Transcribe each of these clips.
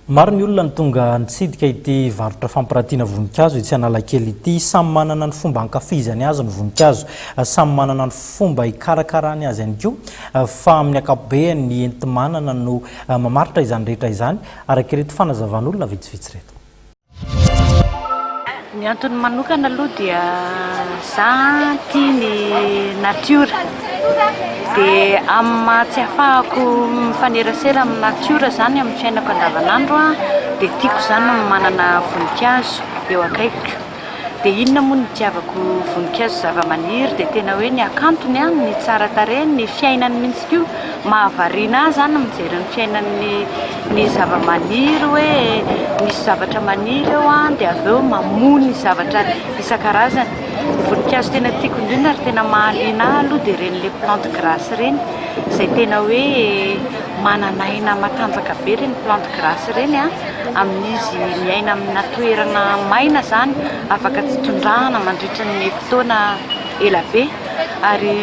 Maro ny olona no tonga nitsidika ity varotra fampiratiana voninkazo etsy Analakely ity. Samy manana ny fomba ankafizany azy ny voninkazo. Samy manana ny fomba hikarakarany azy ihany koa. Fa amin'ny ankapobeny ny enti-manana no mamaritra izany rehetra izany, araka ireto fanazavan'olona vitsivitsy ireto. Ny antony manokana aloha dia za tia ny natiora dia amin'ny maha tsy ahafahako mifanerasera amin'ny natiora izany amin'ny fiainako andavanandro dia tiako izany ny manana voninkazo eo akaikiko. Dia inona moa no itiavako voninkazo zavamaniry dia tena hoe ny hakantony, ny tsara tarehiny, ny fiainany mihitsy koa. Mahavariana ahy izany ny mijery ny fiainan'ny ny zavamaniry hoe misy zavatra maniry eo dia avy eo mamoa ny zavatra isan-karazany. Ny voninkazo tena tiako indrindra ary tena mahaliana ahy aloha dia ireny ilay plante grasse ireny izay tena hoe manana aina matanjaka be ireny plante grasse ireny amin'izy miaina amina toerana maina izany afaka tsy tondrahana mandritra ny fotoana ela be ary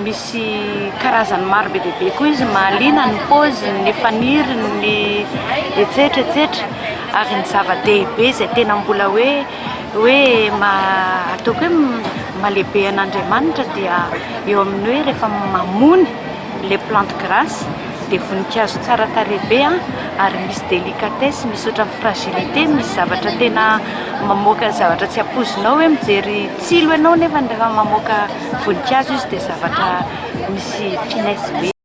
misy karazany maro be dia be koa izy mahaliana ny paoziny, ny faniriny, ny etsetra etsetra ary ny zava-dehibe izay tena mbola hoe hoe ataoko hoe mahalehibe an'Andriamanitra dia eo amin'ny hoe rehefa mamony ilay plante grasse dia voninkazo tsara tarehy be ary misy délicatesse, misy ohatran'ny fragilité, misy zavatra tena mamoaka zavatra tsy ampoizinao hoe mijery tsilo ianao nefa rehefa mamoaka voninkazo izy dia zavatra misy finesse be.